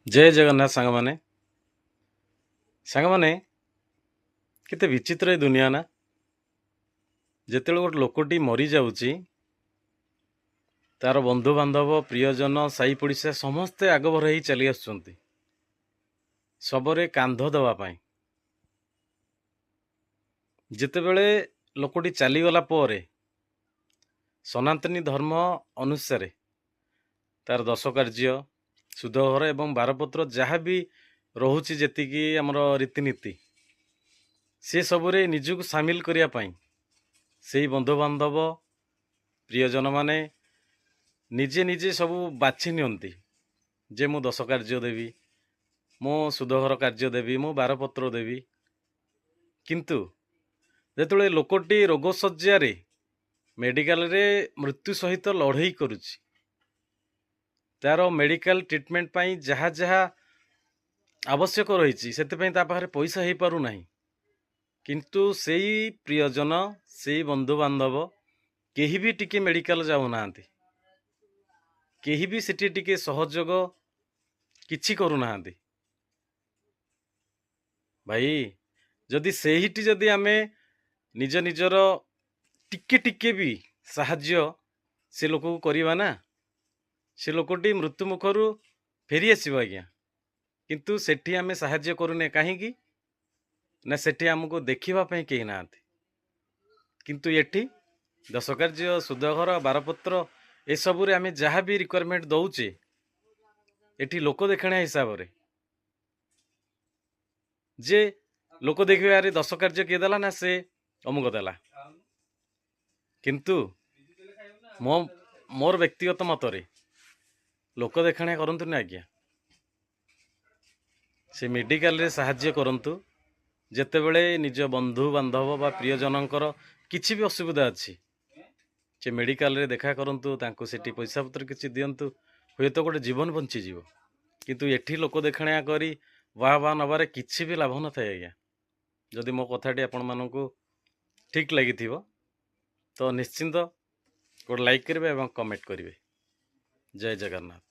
ଜୟ ଜଗନ୍ନାଥ ସାଙ୍ଗମାନେ। ସାଙ୍ଗମାନେ, କେତେ ବିଚିତ୍ର ଏ ଦୁନିଆ ନା? ଯେତେବେଳେ ଗୋଟେ ଲୋକଟି ମରିଯାଉଛି, ତାର ବନ୍ଧୁବାନ୍ଧବ, ପ୍ରିୟଜନ, ସାହି ପଡ଼ିଶା ସମସ୍ତେ ଆଗଭର ହେଇ ଚାଲି ଆସୁଛନ୍ତି ଶବରେ କାନ୍ଧ ଦେବା ପାଇଁ। ଯେତେବେଳେ ଲୋକଟି ଚାଲିଗଲା ପରେ ସନାତନୀ ଧର୍ମ ଅନୁସାରେ ତାର ଦଶ କାର୍ଯ୍ୟ, ଶୁଦ୍ଧଘର ଏବଂ ବାରପତ୍ର ଯାହା ବି ରହୁଛି, ଯେତିକି ଆମର ରୀତିନୀତି, ସେ ସବୁରେ ନିଜକୁ ସାମିଲ କରିବା ପାଇଁ ସେଇ ବନ୍ଧୁବାନ୍ଧବ, ପ୍ରିୟଜନମାନେ ନିଜେ ନିଜେ ସବୁ ବାଛି ନିଅନ୍ତି ଯେ ମୁଁ ଦଶ କାର୍ଯ୍ୟ ଦେବି, ମୁଁ ଶୁଦ୍ଧଘର କାର୍ଯ୍ୟ ଦେବି, ମୁଁ ବାରପତ୍ର ଦେବି। କିନ୍ତୁ ଯେତେବେଳେ ଲୋକଟି ରୋଗଶଯ୍ୟାରେ ମେଡ଼ିକାଲରେ ମୃତ୍ୟୁ ସହିତ ଲଢ଼େଇ କରୁଛି, ତାର ମେଡ଼ିକାଲ ଟ୍ରିଟମେଣ୍ଟ ପାଇଁ ଯାହା ଯାହା ଆବଶ୍ୟକ ରହିଛି, ସେଥିପାଇଁ ତା ପାଖରେ ପଇସା ହେଇପାରୁନାହିଁ, କିନ୍ତୁ ସେଇ ପ୍ରିୟଜନ, ସେଇ ବନ୍ଧୁବାନ୍ଧବ କେହି ବି ଟିକେ ମେଡ଼ିକାଲ ଯାଉନାହାନ୍ତି, କେହି ବି ସେଠି ଟିକେ ସହଯୋଗ କିଛି କରୁନାହାନ୍ତି। ଭାଇ, ଯଦି ସେଇଠି ଯଦି ଆମେ ନିଜ ନିଜର ଟିକେ ଟିକେ ବି ସାହାଯ୍ୟ ସେ ଲୋକକୁ କରିବା ନା, ସେ ଲୋକଟି ମୃତ୍ୟୁ ମୁଖରୁ ଫେରି ଆସିବ ଆଜ୍ଞା। କିନ୍ତୁ ସେଠି ଆମେ ସାହାଯ୍ୟ କରୁନେ କାହିଁକି ନା ସେଠି ଆମକୁ ଦେଖିବା ପାଇଁ କେହି ନାହାନ୍ତି। କିନ୍ତୁ ଏଠି ଦଶକାର୍ଯ୍ୟ, ଶୁଦ୍ଧଘର, ବାରପତ୍ର ଏସବୁରେ ଆମେ ଯାହା ବି ରିକ୍ୱାରମେଣ୍ଟ ଦେଉଛେ, ଏଠି ଲୋକ ଦେଖାଣିଆ ହିସାବରେ ଯେ ଲୋକ ଦେଖିବେ, ଆରେ ଦଶ କାର୍ଯ୍ୟ କିଏ ଦେଲା? ନା ସେ ଅମୁକ ଦେଲା। କିନ୍ତୁ ମୋର ବ୍ୟକ୍ତିଗତ ମତରେ ଲୋକ ଦେଖାଣିଆ କରନ୍ତୁନି ଆଜ୍ଞା। ସେ ମେଡ଼ିକାଲରେ ସାହାଯ୍ୟ କରନ୍ତୁ। ଯେତେବେଳେ ନିଜ ବନ୍ଧୁ ବାନ୍ଧବ ବା ପ୍ରିୟଜନଙ୍କର କିଛି ବି ଅସୁବିଧା ଅଛି, ସେ ମେଡ଼ିକାଲରେ ଦେଖା କରନ୍ତୁ, ତାଙ୍କୁ ସେଠି ପଇସା ପତ୍ର କିଛି ଦିଅନ୍ତୁ, ହୁଏତ ଗୋଟେ ଜୀବନ ବଞ୍ଚିଯିବ। କିନ୍ତୁ ଏଠି ଲୋକ ଦେଖାଣିଆ କରି ବାଃ ବାଃ ନେବାରେ କିଛି ବି ଲାଭ ନଥାଏ ଆଜ୍ଞା। ଯଦି ମୋ କଥାଟି ଆପଣମାନଙ୍କୁ ଠିକ୍ ଲାଗିଥିବ ତ ନିଶ୍ଚିନ୍ତ ଗୋଟେ ଲାଇକ୍ କରିବେ ଏବଂ କମେଣ୍ଟ କରିବେ। ଜୟ ଜଗନ୍ନାଥ।